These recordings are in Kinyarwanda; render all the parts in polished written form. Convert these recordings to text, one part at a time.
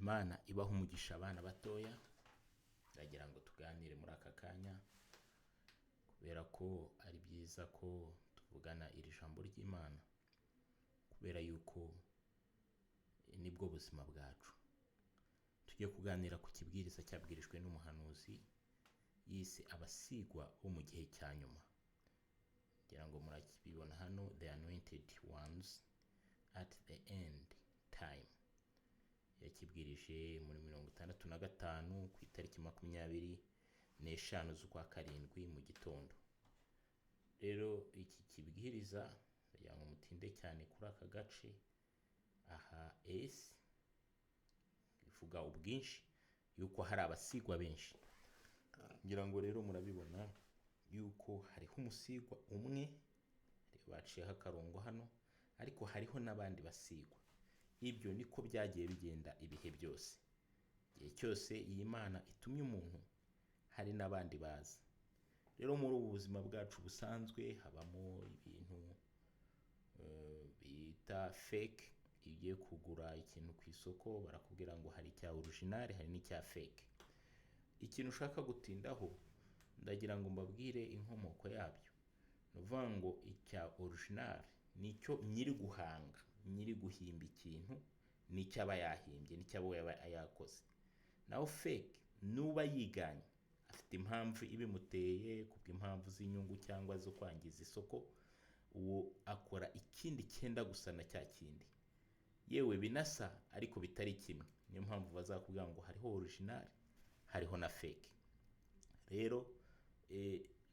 Imana ibaha umugisha abana batoya. Ndagira ngo tuganire muri aka kanya kubera ko ari byiza ko tuvugana iri jambo ry'Imana, kubera yuko nibwo buzima bwacu. Tugiye kuganira ku kibwiriza cyabwirijwe n'umuhanuzi yise abasigwa bo mu gihe cya nyuma. Ngira ngo murakibibona hano, the anointed ones at the end time. Yakibwirije muri 65 ku itariki 25 z'ukwa karindwi mu gitondo. Rero iki kibwiriza ndagira ngo mutinde cyane kuri aka gace aha, esi ivuga ubwinshi, yuko hari abasigwa benshi. Ngira ngo rero murabibona yuko hariho umusigwa umwe baciyeho akarongo hano, ariko hariho n'abandi basigwa. Ibyo niko byagiye bigenda ibihe byose. Igihe cyose iyi Mana itumye umuntu, hari n'abandi baza. Rero muri ubu buzima bwacu busanzwe habamo ibintu bita fake. Iyo ugiye kugura ikintu ku isoko, barakubwira ngo hari icya original, hari n'icya fake. Ikintu ushaka gutindaho, ndagira ngo mbabwire inkomoko yabyo. Ni ukuvuga ngo icya original ni icyo nyiri guhanga, nyiri guhimba ikintu, nicyo aba yahimbye, nicyo aba yakoze. Naho fake nuba yiganye, afite impamvu ibimuteye, kubw'impamvu z'inyungu cyangwa zo kwangiza isoko, uwo akora ikindi cyenda gusa na cya kindi, yewe binasa ariko bitari kimwe. Niyo mpamvu bazakubwira ngo hariho original, hariho na fake. Rero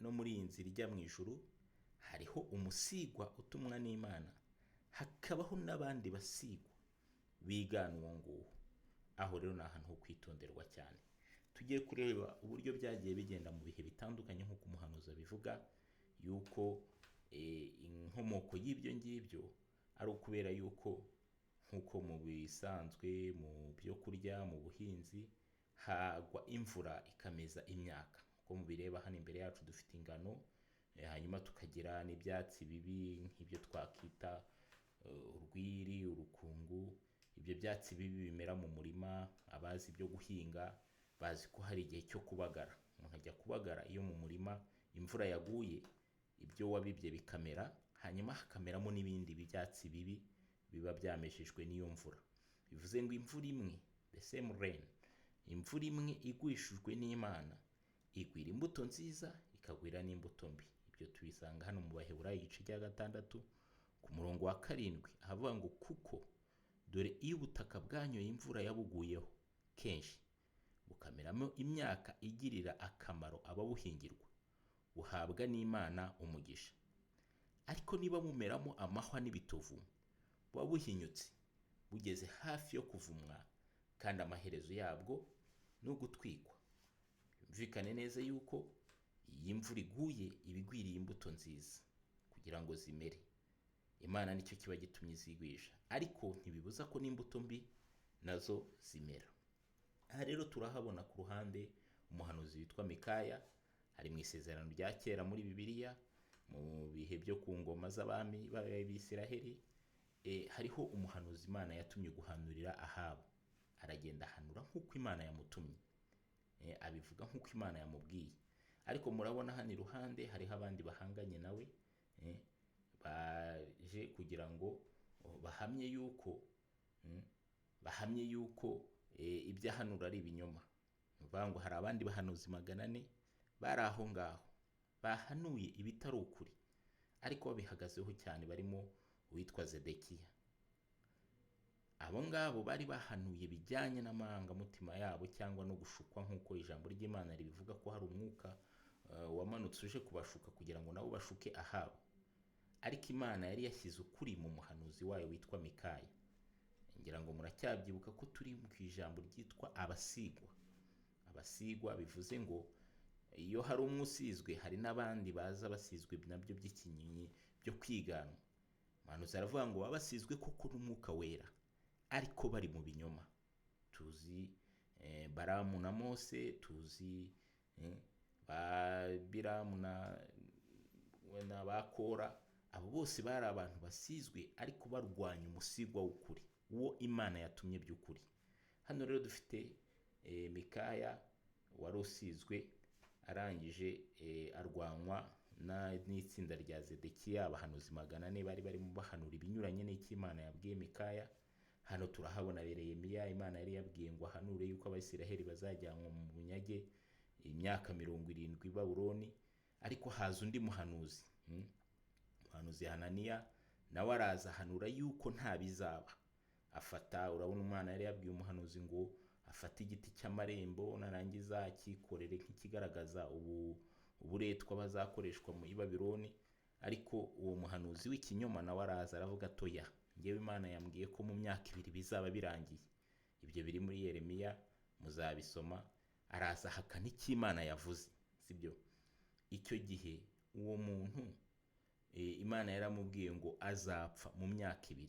no muri iyi nzira ijya mu ijuru hariho umusigwa utumwa n'Imana, hakabaho n'abandi basigwa bigana uwo nguwo. Aho rero ni ahantu ho kwitonderwa cyane. Tugiye kureba uburyo byagiye bigenda mu bihe bitandukanye, nk'uko umuhanuzi abivuga, yuko inkomoko y'ibyo ngibyo ari ukubera yuko, nk'uko mu bisanzwe mu byo kurya, mu buhinzi, hagwa imvura ikameza imyaka. Uko mubireba hano imbere yacu dufite ingano, hanyuma tukagira n'ibyatsi bibi nk'ibyo twakita urwiri, urukungu. Ibyo byatsi bibi bimera mu murima, abazi ibyo guhinga bazi ko hari igihe cyo kubagara. Umuntu ajya kubagara iyo mu murima imvura yaguye, ibyo wabibye bikamera, hanyuma hakameramo n'ibindi byatsi bibi biba byamejejwe n'iyo mvura. Bivuze ngo imvura imwe, the same rain, imvura imwe igwishijwe n'Imana igwira imbuto nziza, ikagwira n'imbuto mbi. Ibyo tubisanga hano mu Baheburayo igice cya 6 ku murongo wa 7, ahavuga ngo: "Kuko dore iyo ubutaka bwanyoye imvura yabuguyeho kenshi, bukameramo imyaka igirira akamaro ababuhingirwa, buhabwa n'Imana umugisha. Ariko niba bumeramo amahwa n'ibitovu, buba buhinyutse, bugeze hafi yo kuvumwa, kandi amaherezo yabwo ni ugutwikwa." Byumvikane neza yuko iyi imvura iguye iba igwiriye imbuto nziza kugira ngo zimere. Imana nicyo kiba gitumye izigwisha, ariko ntibibuza ko n'imbuto mbi nazo zimera. Aha rero turahabona ku ruhande umuhanuzi witwa Mikaya, ari mu Isezerano rya Kera muri Bibiliya, mu bihe byo ku ngoma z'abami b'Abisiraheli. Hariho umuhanuzi Imana yatumye guhanurira Ahabu. Aragenda ahanura nk'uko Imana yamutumye, abivuga nk'uko Imana yamubwiye. Ariko murabona hano iruhande hariho abandi bahanganye nawe, baje kugira ngo bahamye yuko ibyo ahanura ari ibinyoma. Ni ukuvuga ngo hari abandi bahanuzi 400 bari aho ngaho bahanuye ibitari ukuri, ariko babihagazeho cyane, barimo uwitwa Zedekiya. Abo ngabo bari bahanuye bijyanye n'amarangamutima yabo cyangwa no gushukwa, nk'uko ijambo ry'Imana ribivuga ko hari umwuka wamanutse uje kubashuka kugira ngo nabo bashuke Ahabu. Ariko Imana yari yashyize ukuri mu muhanuzi wayo witwa Mikaya. Ngira ngo muracyabyibuka ko turi mu ijambo ryitwa abasigwa. Abasigwa bivuze ngo iyo hari umwe usizwe, hari n'abandi baza basizwe nabyo by'ikinyinyi byo kwiganwa. Umuhanuzi aravuga ngo baba basizwe koko n'Umwuka Wera, ariko bari mu binyoma. Tuzi Baramu na Mose, tuzi ba Biramu na ba Kora. Abo bose bari abantu basizwe ariko barwanya umusigwa w'ukuri, uwo Imana yatumye by'ukuri. Hano rero dufite Mikaya wari usizwe, arangije arwanywa n'itsinda rya Zedekiya, abahanuzi 400 bari barimo bahanura ibinyuranye n'icyo Imana yabwiye Mikaya. Hano turahabona Yeremiya, Imana yari yabwiye ngo ahanure yuko Abisiraheli bazajyanwa mu bunyage imyaka 70 i Babuloni, ariko haza undi muhanuzi, umuhanuzi Hananiya, nawe araza ahanura yuko nta bizaba. Afata, urabona umwana yari yabwiye umuhanuzi ngo afate igiti cy'amarembo narangiza akikorere nk'ikigaragaza uburetwa bazakoreshwa mu Babuloni, ariko uwo muhanuzi w'ikinyoma nawe araza aravuga atoya, ngewe Imana yambwiye ko mu myaka 2 bizaba birangiye. Ibyo biri muri Yeremiya, muzabisoma. Araza ahakana icyo Imana yavuze, sibyo? Icyo gihe uwo muntu Imana yaramubwiye ngo azapfa mu myaka 2.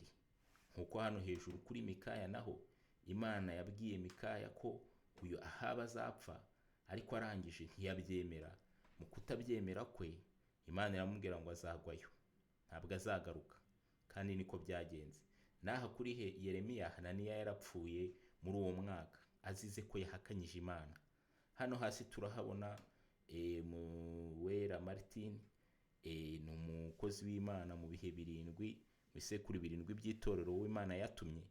Nkuko hano hejuru kuri Mikaya naho Imana yabwiye Mikaya ko uyu Ahaba azapfa, ariko arangije ntiyabyemera. Mu kutabyemera kwe Imana iramubwira ngo azagwayo, ntabwo azagaruka, kandi niko byagenze. N'aha kuri Yeremiya, Hananiya yarapfuye muri uwo mwaka azize ko yahakanyije Imana. Hano hasi turahabona Muwera Martin, ni umukozi w'Imana mu bihe 7, mu bisekuru 7 by'itorero w'Imana yatumye.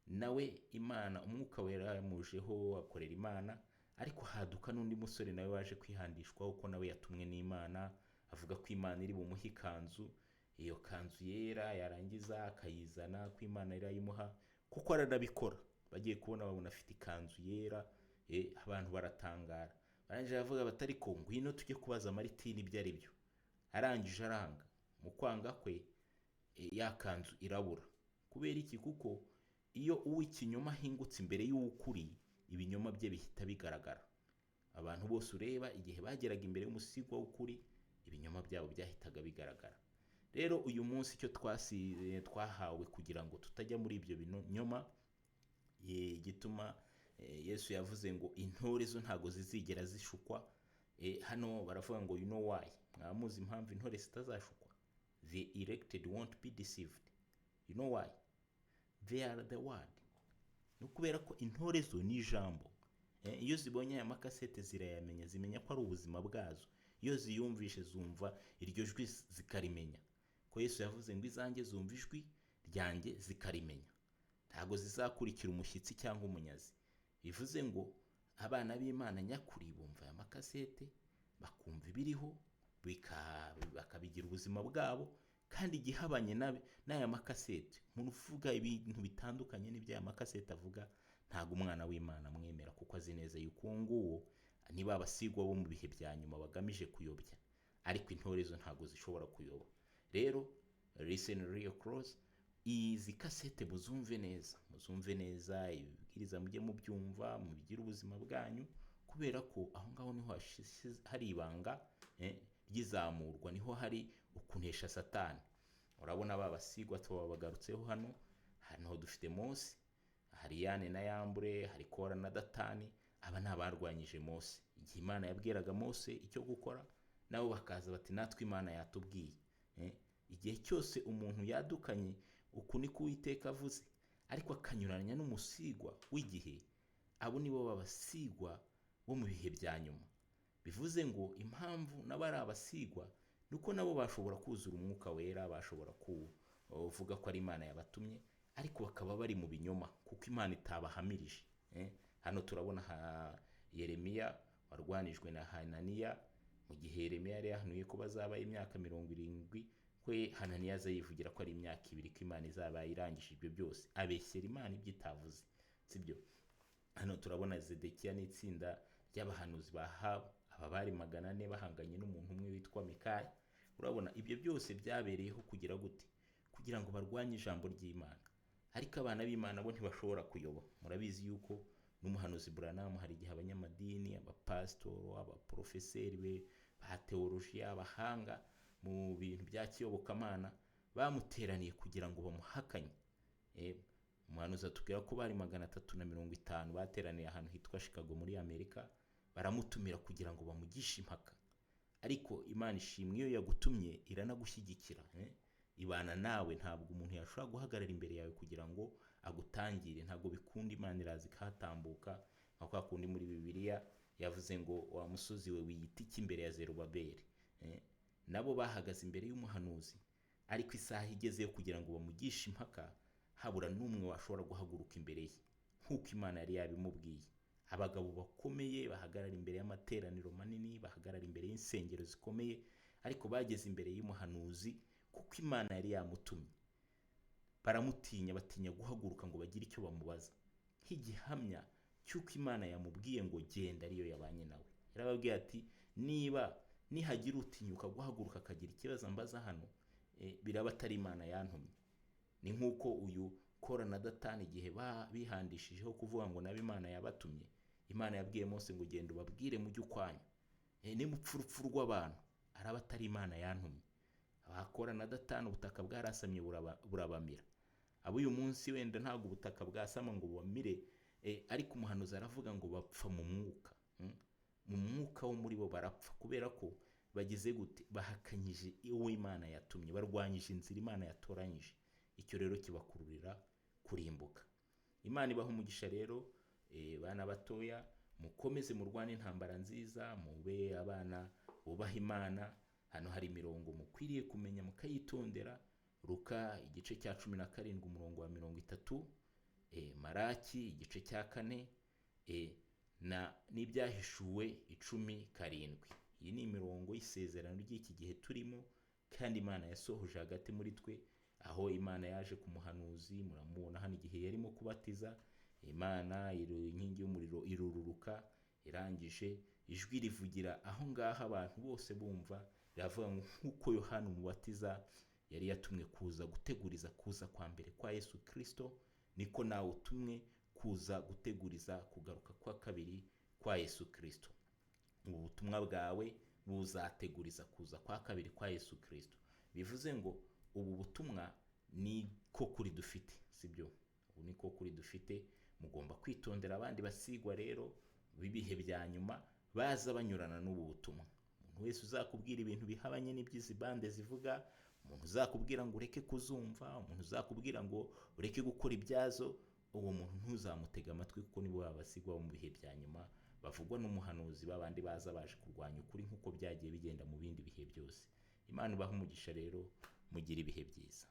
Nawe Imana umwuka wera yamujeho akorera Imana, ariko haduka n'undi musore nawe waje kwihandishwaho ko nawe yatumwe n'Imana, avuga ko Imana iri bumuhe ikanzu, iyo kanzu yera yarangiza akayizana ko Imana irayimuha, kuko aranabikora. Bagiye kubona babona afite ikanzu yera, abantu baratangara. Barangije baravuga bati ariko ngwino tujye kubaza Martin ibyo ari byo. Arangije aranga. Mu kwanga kwe ya kanzu irabura. Kubera iki? Kuko iyo uw'ikinyoma ahingutse imbere y'uw'ukuri, ibinyoma bye bihita bigaragara. Abantu bose ureba igihe bageraga imbere y'umusigwa w'ukuri, ibinyoma byabo byahitaga bigaragara. Rero uyu munsi icyo twahawe kugira ngo tutajya muri ibyo binyoma, igituma Yesu yavuze ngo intore zo ntago zizigera zishukwa. Hano baravuga ngo you know why, mwamuzi impamvu intore zitazashukwa? The elected won't be deceived. You know why? They are the word. Ni ukubera ko intore zo ni ijambo. Iyo zibonye aya makasete zirayamenya, zimenya ko ari ubuzima bwazo. Iyo ziyumvishe zumva iryo jwi zikarimenya, ko Yesu yavuze ngo izanjye zumva ijwi ryanjye zikarimenya, ntabwo zizakurikira umushyitsi cyangwa umunyazi. Bivuze ngo abana b'Imana nyakuri bumva aya makasete, bakumva ibiriho, bakabigira ubuzima bwabo. Kandi igihabanye n'aya makasete, umuntu uvuga ibintu bitandukanye n'ibyo aya makasete avuga, ntabwo umwana w'Imana amwemera, kuko azi neza yuko uwo nguwo niba abasigwa bo mu bihe bya nyuma bagamije kuyobya, ariko intore zo ntabwo zishobora kuyoba. Rero listen real close, izi kasete muzumve neza, muzumve neza ibibwiriza, mujye mubyumva, mubigire ubuzima bwanyu, kubera ko aho ngaho niho hari ibanga ry'izamurwa, niho hari ukunesha Satani. Urabona ba basigwa tubabagarutseho hano. Hano dufite Mose, hari Yane na Yambure, hari Kora na Datani. Aba ni abarwanyije Mose igihe Imana yabwiraga Mose icyo gukora, nabo bakaza bati natwe Imana yatubwiye. Igihe cyose umuntu yadukanye uku niko Uwiteka avuze, ariko akanyuranya n'umusigwa w'igihe, abo nibo babasigwa bo mu bihe bya nyuma. Bivuze ngo impamvu nabo ari abasigwa nuko nabo bashobora kuzura umwuka wera, bashobora kuvuga ko ari Imana yabatumye, ariko bakaba bari mu binyoma kuko Imana itabahamirije. Hano turabona Yeremiya warwanijwe na Hananiya. Mu gihe Yeremiya yari yahanuye ko bazaba imyaka 70, we Hananiya aza yivugira ko ari imyaka 2 ko Imana izaba irangije ibyo byose, abeshyera Imana ibyo itavuze, sibyo? Hano turabona Zedekiya n'itsinda ry'abahanuzi ba Ahabu, aba bari 400 bahanganye n'umuntu umwe witwa Mikaya. Urabona ibyo byose byabereyeho kugira gute? Kugira ngo barwanye ijambo ry'Imana. Ariko abana b'Imana bo ntibashobora kuyoba. Murabizi yuko n'umuhanuzi Branham hari igihe abanyamadini, abapasitoro, abaprofeseri be ba teolojiya, abahanga mu bintu bya kiyobokamana bamuteraniye kugira ngo bamuhakanye. Umuhanuzi atubwira ko bari 350 bateraniye ahantu hitwa Chicago muri Amerika, baramutumira kugira ngo bamugishe impaka. Ariko Imana ishimwe, iyo yagutumye iranagushyigikira, ibana nawe. Ntabwo umuntu yashobora guhagarara imbere yawe kugira ngo agutangire, ntabwo bikunda. Imana iraza ikahatambuka, nka kwa kundi muri Bibiliya yavuze ngo wa musozi we wiyita iki imbere ya Zerubabeli. Nabo bahagaze imbere y'umuhanuzi, ariko isaha igeze yo kugira ngo bamugishe impaka, habura n'umwe washobora guhaguruka imbere ye nk'uko Imana yari yabimubwiye. Abagabo bakomeye bahagarara imbere y'amateraniro manini, bahagarara imbere y'insengero zikomeye, ariko bageze imbere y'umuhanuzi kuko Imana yari yamutumye, baramutinya, batinya guhaguruka ngo bagire icyo bamubaza, nk'igihamya cy'uko Imana yamubwiye ngo genda, ariyo yabanye nawe. Yarababwiye ati niba nihagira utinyuka guhaguruka akagira ikibazo ambaza hano, biraba atari Imana yantumye. Ni nk'uko uyu Kora na Datani igihe bihandishijeho kuvuga ngo nabo Imana yabatumye, Imana yabwiye Mose ngo genda ubabwire mujye ukwanyu, nimupfa urupfu rw'abantu araba atari Imana yantumye. Abakora na Datani ubutaka bwarasamye burabamira. Abo uyu munsi wenda ntabwo ubutaka bwasama ngo bubamire, ariko umuhanuzi aravuga ngo bapfa mu mwuka, mu mwuka wo muri bo barapfa, kubera ko bagize gute? Bahakanyije uwo Imana yatumye, barwanyije inzira Imana yatoranyije. Icyo rero kibakururira kurimbuka. Imana ibaha umugisha rero, bana batoya, mukomeze murwane intambara nziza, mube abana bubaha Imana. Hano hari imirongo mukwiriye kumenya mukayitondera: Luka igice cya 17 umurongo wa 30, Maraki igice cya 4, na n'Ibyahishuwe 10:7. Iyi ni imirongo y'isezerano ry'iki gihe turimo, kandi Imana yasohoje hagati muri twe, aho Imana yaje ku muhanuzi. Muramubona hano igihe yarimo kubatiza, Imana inkingi y'umuriro irururuka, irangije ijwi rivugira aho ngaho abantu bose bumva, riravuga ngo nk'uko Yohana Umubatiza yari yatumwe kuza guteguriza kuza kwa mbere kwa Yesu Kristo, niko nawe utumwe kuza guteguriza kugaruka kwa kabiri kwa Yesu Kristo. Ubu butumwa bwawe buzateguriza kuza kwa kabiri kwa Yesu Kristo. Bivuze ngo ubu butumwa ni ko kuri dufite, sibyo? Ubu ni ko kuri dufite. Mugomba kwitondera abandi basigwa rero b'ibihe bya nyuma baza banyurana n'ubu butumwa. Umuntu wese uzakubwira ibintu bihabanye n'iby'izi bande zivuga, umuntu uzakubwira ngo ureke kuzumva, umuntu uzakubwira ngo ureke gukora ibyazo, uwo muntu ntuzamutege amatwi, kuko nibo babasigwa bo mu bihe bya nyuma bavugwa n'umuhanuzi, babandi baza baje kurwanya ukuri nk'uko byagiye bigenda mu bindi bihe byose. Imana ibahe umugisha rero, mugire ibihe byiza.